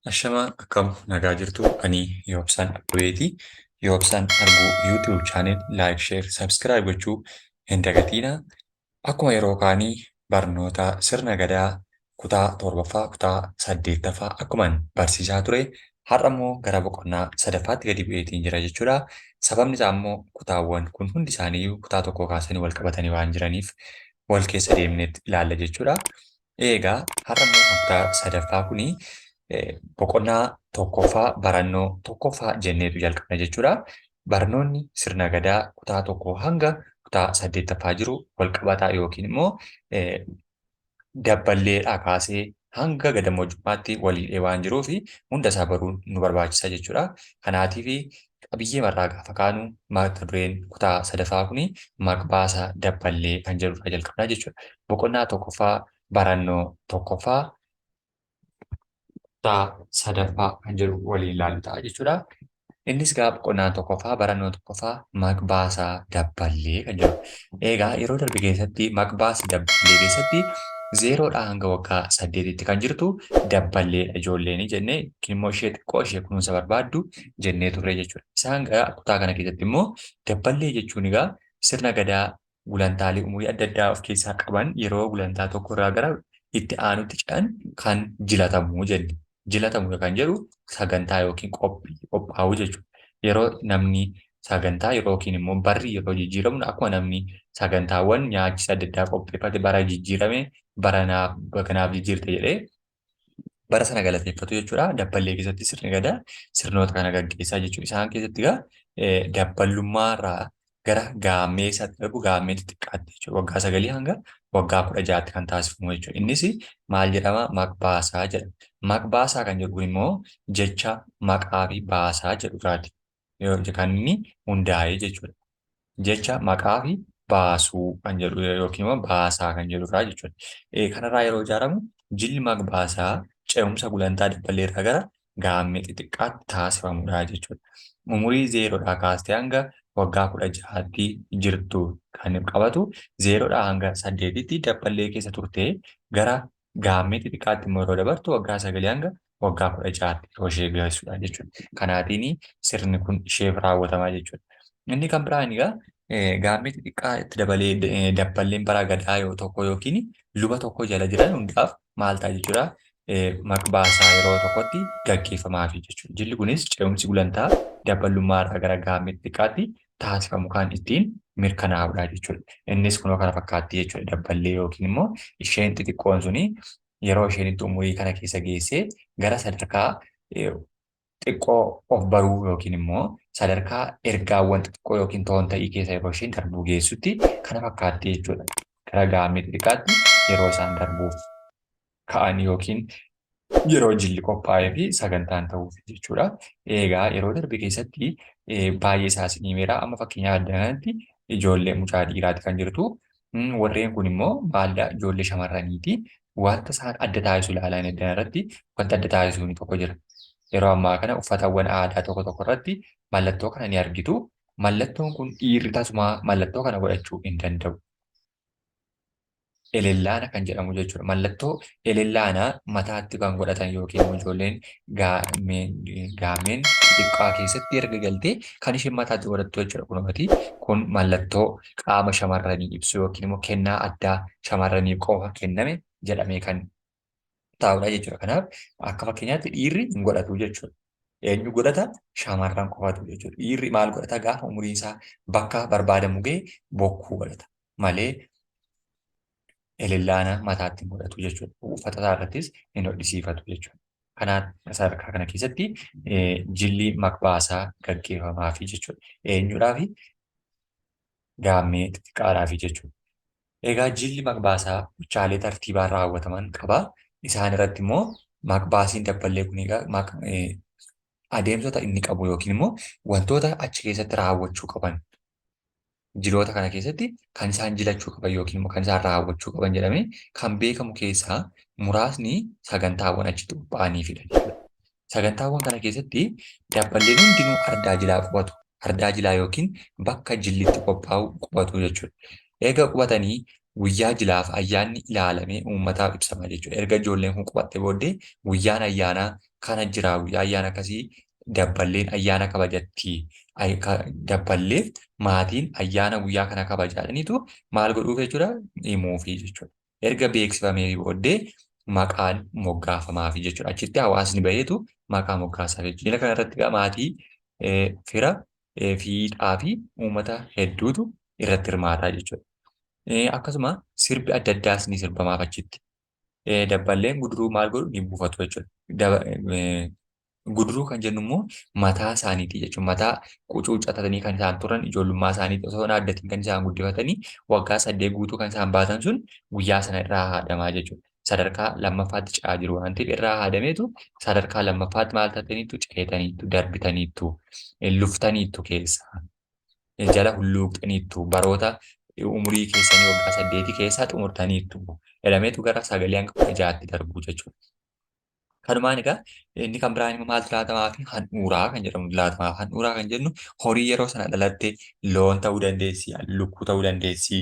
Ashamaa akkam nagaa jirtu, ani Yoobsaan Abbeeti. Yoobsaan Arguu YouTube channel like, share, subscribe gochuu hin dagatiina. Akkuma yeroo kaanii barnoota sirna gadaa kutaa torbaffaa, kutaa saddeettaffaa akkuman barsiisaa ture, har'a immoo gara boqonnaa sadaffaatti gadi bu'eetiin jira jechuudha. Sababni isaa immoo kutaawwan kun hundi isaaniiyyuu kutaa tokko kaasanii wal qabatanii waan jiraniif wal keessa deemneetti ilaalla jechuudha. Egaa har'a immoo kan kutaa sadaffaa kuni boqonnaa tokkoffaa barannoo tokkoffaa jenneetu jalqabna jechuudha. Barnoonni sirna gadaa kutaa tokkoo hanga kutaa saddeettaffaa jiru wal qabataa yookiin immoo dabballeedhaa kaasee hanga gadamoojjummaatti waliidhee waan jiruuf hunda isaa baruun nu barbaachisa jechuudha. Kanaatiif qabiyyee marraa gaafa kaanu mata dureen kutaa sadaffaa kuni maqbaasa dabballee kan jedhurraa jalqabna jechuudha. Boqonnaa tokkoffaa barannoo tokkoffaa kutaa sadaffaa kan jedhu waliin ilaallu ta'a jechuudha. Innis egaa boqonnaan tokkoffaa barannoo tokkoffaa maqbaasa dabballee kan jedhu. Egaa yeroo darbe keessatti maqbaasa dabballee keessatti zeeroodhaa hanga waggaa saddeetitti kan jirtu dabballeedha ijoolleen jennee, yookiin immoo ishee xiqqoo ishee kunuunsa barbaaddu jennee turre jechuudha. Isaan egaa kutaa kana keessatti immoo dabballee jechuun egaa sirna gadaa gulantaalee umurii adda addaa of keessaa qaban yeroo gulantaa tokko irraa gara itti aanutti ce'an kan jilatamu jenne. Jilatamu kan jedhu sagantaa yookiin qophii qophaa'uu jechuudha. Yeroo namni sagantaa yeroo yookiin immoo barri yeroo jijjiiramu, akkuma namni sagantaawwan nyaachisa adda addaa qopheeffate, bara jijjiirame bara naaf kanaaf jijjiirte jedhee bara sana galateeffatu jechuudha. Dabballee keessatti sirni gadaa sirnoota kana gaggeessaa jechuudha. Isaan keessatti egaa dabballummaa irraa gara gaammee isaatti darbu, gaammee xixiqqaatti jechuudha. Waggaa 9 hanga waggaa 16tti kan taasifamu jechuudha. Innis maal jedhama? Maqbaasaa jedhama. Maqbaasaa kan jedhu immoo jecha maqaa fi baasaa jedhu irraati kan inni hundaa'e jechuudha. Jecha maqaa fi baasuu kan jedhu yookiin immoo baasaa kan jedhu irraa jechuudha. Kanarraa yeroo ijaaramu jilli maqbaasaa ce'umsa gulantaa dabballee irraa gara gaammee xixiqqaatti taasifamudha jechuudha. Umurii zeeroodhaa kaastee hanga waggaa 16tti jirtu kan qabatu, zeeroodhaa hanga saddeetitti dabballee keessa turtee gara gaammee xixiqqaatti immoo yeroo dabartu waggaa 9 hanga waggaa 16tti yeroo ishee geessudha jechuudha. Kanaatiin sirni kun isheef raawwatamaa jechuudha. Inni kan biraan egaa gaammee xixiqqaa itti dabalee dabballeen bara gadaa yoo tokko yookiin luba tokko jala jiran hundaaf maal ta'a jechuudha? Maqbaasaa yeroo tokkotti gaggeeffamaafi jechuudha. Jilli kunis ce'umsi gulantaa dabballummaa irraa gara gaammee xixiqqaatti taasifamu kan ittiin mirkanaa'udha jechuudha. Innis kunoo kana fakkaatti jechuudha. Dabballee yookiin immoo isheen xixiqqoon suni yeroo isheen itti umurii kana keessa geessee gara sadarkaa xiqqoo of baruu yookiin immoo sadarkaa ergaawwan xixiqqoo yookiin toon ta'ii keessa yeroo isheen darbuu geessutti kana fakkaatti jechuudha. Gara gaammee xixiqqaatti yeroo isaan darbuuf ka'an yookiin yeroo jilli qophaa'ee fi sagantaan ta'uuf jechuudha. Egaa yeroo darbe keessatti baay'ee isaa isin himeera. Amma fakkeenyaaf adda kanatti ijoollee mucaa dhiiraati kan jirtu. Warreen kun immoo maalidha? Ijoollee shamarraniiti. Wanta isaan adda taasisu ilaalan, adda irratti wanta adda taasisu inni tokko jira. Yeroo ammaa kana uffatawwan aadaa tokko tokko irratti mallattoo kana ni argitu. Mallattoon kun dhiirri tasumaa mallattoo kana godhachuu hin danda'u. Elellaana kan jedhamu jechuudha. Mallattoo elellaanaa mataatti kan godhatan yookiin immoo ijoolleen gaammeen xixiqqaa keessatti erga galtee kan isheen mataatti godhattu jechuudha. Kunuunfati kun mallattoo qaama shamarranii ibsu yookiin immoo kennaa addaa shamarraniif qofa kenname jedhamee kan taa'udha jechuudha. Kanaaf akka fakkeenyaatti dhiirri hin godhatu jechuudha. Eenyu godhata? Shamarran qofatu jechuudha. Dhiirri maal godhata? Gaafa umuriin isaa bakka barbaadamu ga'e bokkuu godhata malee elellaana mataatti hin godhatu jechuudha. Uffata isaa irrattis hin hodhisiifatu jechuudha. Kanaaf sadarkaa kana keessatti jilli maqbaasaa gaggeeffamaafi jechuudha. Eenyudhaafi? Gaammee xixiqqaadhaafi jechuudha. Egaa jilli maqbaasaa gochaalee tartiibaan raawwataman qaba. Isaan irratti immoo maqbaasiin dabballee kun egaa adeemsota inni qabu yookiin immoo wantoota achi keessatti raawwachuu qaban, jiloota kana keessatti kan isaan jilachuu qaban yookiin immoo kan isaan raawwachuu qaban jedhamee kan beekamu keessaa muraasni sagantaawwan achitti qophaa'aniifidha jechuudha. Sagantaawwan kana keessatti dabballeen hundinuu ardaa jilaa qubatu. Ardaa jilaa yookiin bakka jilli itti qophaa'u qubatu jechuudha. Eega qubatanii guyyaa jilaaf ayyaanni ilaalamee uummataaf ibsama jechuudha. Erga ijoolleen kun qubattee booddee guyyaan ayyaanaa Kana jira guyyaa ayyaana akkasii dabballeen ayyaana kabajatti. Dabballeef maatiin ayyaana guyyaa kana kabajaadhaniitu maal godhuuf jechuudha? Himuufi jechuudha. Erga beeksifamee booddee maqaan moggaafamaafi jechuudha. Achitti hawaasni baheetu maqaa moggaasaaf jechuudha. Jila kanarratti egaa maatii, fira, fiixaa fi uummata hedduutu irratti hirmaataa jechuudha. Akkasuma sirbi adda addaas ni sirbamaaf achitti. Dabballeen guduruu maal godhu ni buufatu jechuudha. Guduruu kan jennu immoo mataa isaaniiti jechuudha. Mataa qucuucatanii kan isaan turan ijoollummaa isaaniitti osoo hin haaddatiin kan isaan guddifatanii waggaa 8 guutuu kan isaan baatan sun guyyaa sana irraa haadamaa jechuudha. Sadarkaa lammaffaatti ce'aa jiru waan ta'eef irraa haadameetu sadarkaa lammaffaatti maal taataniittu ceetaniittu darbitaniittu luftaniittu keessa jala hulluuqxaniittu baroota umurii keessanii waggaa 8 keessaa xumurtaniittu jedhameetu gara 9 hanga 16tti darbu jechuudha. Kanumaan egaa inni kan biraan immoo maaltu laatamaa fi handhuuraa kan jedhamu laatamaaf. Handhuuraa kan jennu horii yeroo sana dhalatte loon ta'uu dandeessi, lukkuu ta'uu dandeessi,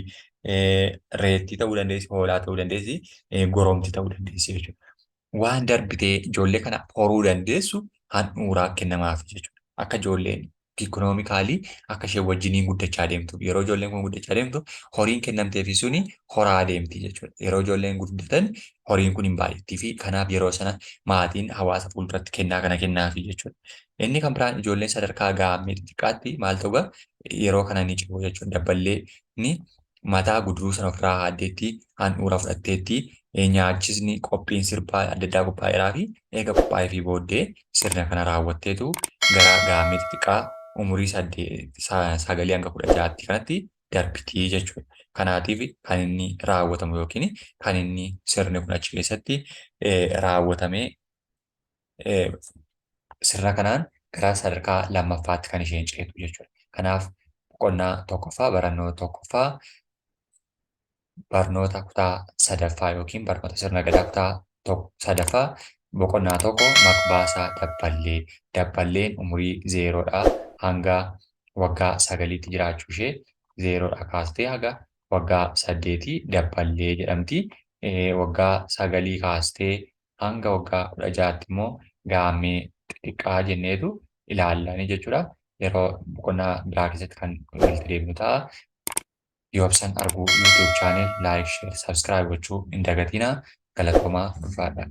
reettii ta'uu dandeessi, hoolaa ta'uu dandeessi, goromtii ta'uu dandeessi jechuudha. Waan darbitee ijoollee kana horuu dandeessu handhuuraa kennamaaf jechuudha. Akka ijoolleen ikonoomikaalii akka isheen wajjiniin guddachaa deemtu. Yeroo ijoolleen kun guddachaa deemtu horiin kennamteefi suni horaa deemti jechuudha. Yeroo ijoolleen guddatan horiin kun hin baay'attii fi kanaaf yeroo sana maatiin hawaasa fuulduratti kennaa kana kennaafi jechuudha. Inni kan biraan ijoolleen sadarkaa gaammee xixiqqaatti maal ta'u yeroo kana ni cimu jechuudha. Dabballee ni mataa guduruu sana ofirraa haaddeetti, handhuura fudhatteetti, nyaachisni qophiin sirbaa adda addaa qophaa'eeraa fi eega qophaa'ee fi booddee sirna kana raawwatteetu gara gaammee xixiqqaa umurii 9 hanga 16tti kanatti darbitii jechuudha. Kanaatiif kan inni raawwatamu yookiin kan inni sirni kun achi keessatti raawwatamee sirna kanaan gara sadarkaa lammaffaatti kan isheen ceetu jechuudha. Kanaaf boqonnaa tokkoffaa barannoo tokkoffaa barnoota kutaa sadaffaa yookiin barnoota sirna gadaa kutaa sadaffaa boqonnaa 1 maqbaasaa dabballee dabballeen umurii 0dhaa hanga waggaa 9tti jiraachuu ishee 0dhaa kaastee haga waggaa 8 dabballee jedhamti. Waggaa 9 kaastee hanga waggaa 16tti immoo gaammee xixiqqaa jenneetu ilaallani jechuudha. Yeroo boqonnaa biraa keessatti kan walitti deebinu ta'a. Yoobsan Arguu YouTube channel like, share, subscribe gochuu hin dagatinaa. Galatoomaa, ulfaadhaa.